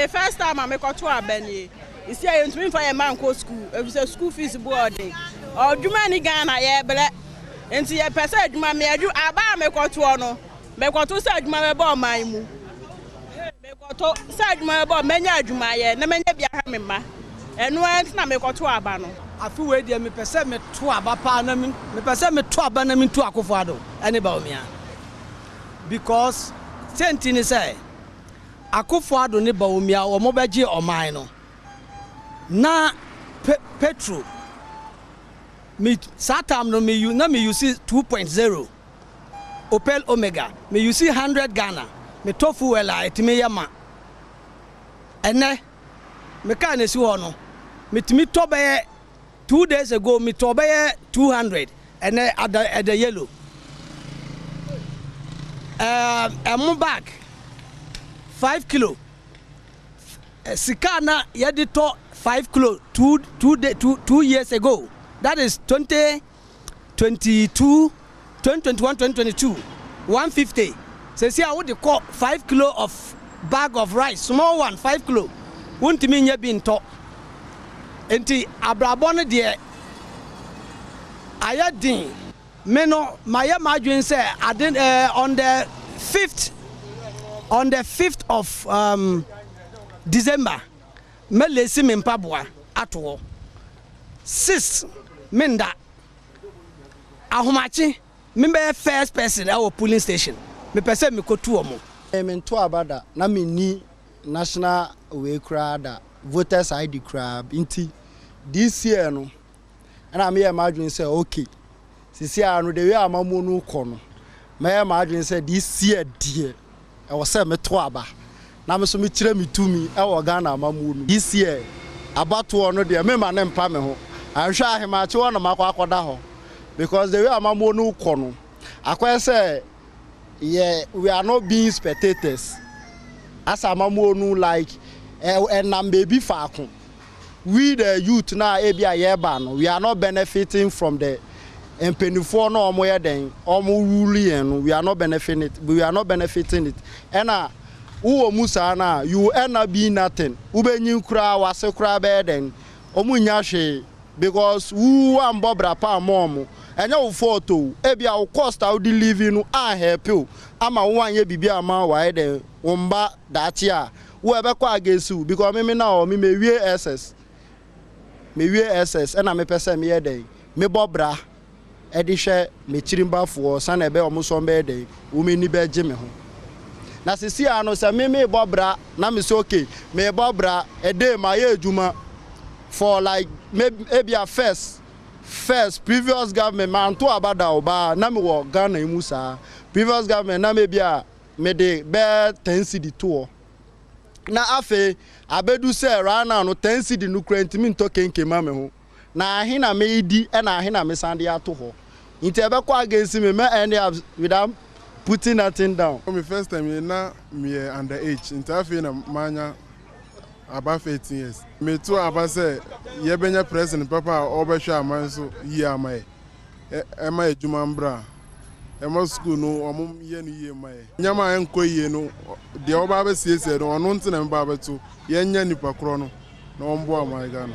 First time a mekɔto aba nie. Isi a yɛntumi mfa yɛn mma nkɔ school efisɛ school fees bu ɔden. Ɔdwuma ni Ghana yɛbrɛ. Nti yɛpɛ sɛ adwuma me adwu aba a mekɔtoɔ no mekɔto sɛ adwuma bɛbɔ ɔman mu. Mekɔto sɛ adwuma bɛbɔ mɛnya adwuma yɛ na mɛnya bi ahwɛ me mma. Ɛno ara nti na mekɔto aba no. Afe wei deɛ, mepɛ sɛ meto aba paa na mepɛ sɛ meto aba na mentu Akufo Addo ne Bawumia, because sɛnti ne sɛ Akufo Addo ne Bawumia wɔn bɛgye ɔman no na petrol me saa time no me na me use 2.0 Opel Omega, me use 100 Ghana metɔ fuel a ɛtumi yɛ ma. Ɛnɛ me car na esi hɔ no, metumi tɔ bɛyɛ 2 days ago metɔ bɛyɛ 200, ɛnɛ ada ɛda yellow. Ɛmo bag 5 kilo, sika na yɛde tɔ 5 kilo two two day two 2 years ago, that is 2022, 2021, 2022, 150. Sɛsi a wode kɔ 5 kilo of bag of rice, small one, 5 kilo, wontumi nyɛ bi ntɔ. Nti abrabɔ no deɛ ayɛ den. Me no mayɛ m'adwene sɛ ade on the 5th of December mɛlesi me mpaboa ato hɔ 6, menda ahomakye, membɛyɛ first person ɛwɔ polling station. Mepɛ sɛ mekɔtu wɔ mo. Mento aba da na menni national wei koraa da, voters ID koraa. Nti this year no ɛna meyɛ m'adwene sɛ okay, sisi a no, the way amamuo no kɔ no, mɛyɛ m'adwene sɛ this year deɛ ɛwɔ sɛ meto aba na me so mekyerɛ me tumi ɛwɔ Ghana amamuo no. This year abatoɔ no deɛ, mema ne mpa me ho ahwɛ ahemakye hɔ na makɔ akɔda hɔ, because the way amamuo no kɔ no, akɔyɛ sɛ yɛ we are not being spectators asa amamuo no, like ɛnam beebi faako. We the youth na ebi a yɛreba no, we are not benefiting from the mpanimfoɔ na wɔn yɛ den wɔn rule yɛn no. We are not benefiting it, we are not benefiting it. Ɛna wowɔ mu saa na you end up being nothing. Wobɛnyin koraa, wase koraa bɛyɛ den, wɔn nya hwee, because wo ambɔ bra pa ama wɔn. Ɛnyɛ wo fault o, ebi a wo cost a wode living no anhelp o ama wo anyɛ biribi ama wayɛ den wo mba daakye a wo ɛbɛkɔ against wo, because me na ɔ me mewie SS, mewie SS, ɛna mepɛ sɛ meyɛ dɛn, mebɔ bra ɛde hwɛ m'akyirimbafoɔ sanni ɛbɛyɛ ɔmo nso bɛyɛ dɛn, wɔn ani bɛgye me ho. Na sisi a no sɛ me mebɔ bra na me sɛ okay, mebɔ bra ɛde ma yɛ adwuma for like maybe ebia first previous government manto aba da ɔbaa na mewɔ Ghana yi mu saa previous government na maybe a mede bɛɛ 10 cedi toɔ na afei abedu sɛ right now no, 10 cedi no kura ntumi ntɔ kenke ma me ho na ahe na meedi ɛna ahe na mesan de ato hɔ. Nti ɛbɛkɔ against me, mɛ end up without putting nothing down. Me first time yɛ na meyɛ under age, nti afei na manya above 18 years. Meto aba sɛ yɛbɛnya president papa a ɔbɛhwɛ aman so yie ama yɛ, ɛma adwuma mbra, ɛma sukuu no ɔmo yɛ no yie ma yɛ. Nneɛma a ɛnkɔ yie no deɛ ɔba abɛsiesie no, ɔno nti na meba abɛto yɛnya nipa korɔ no na ɔmboa ɔman Ghana.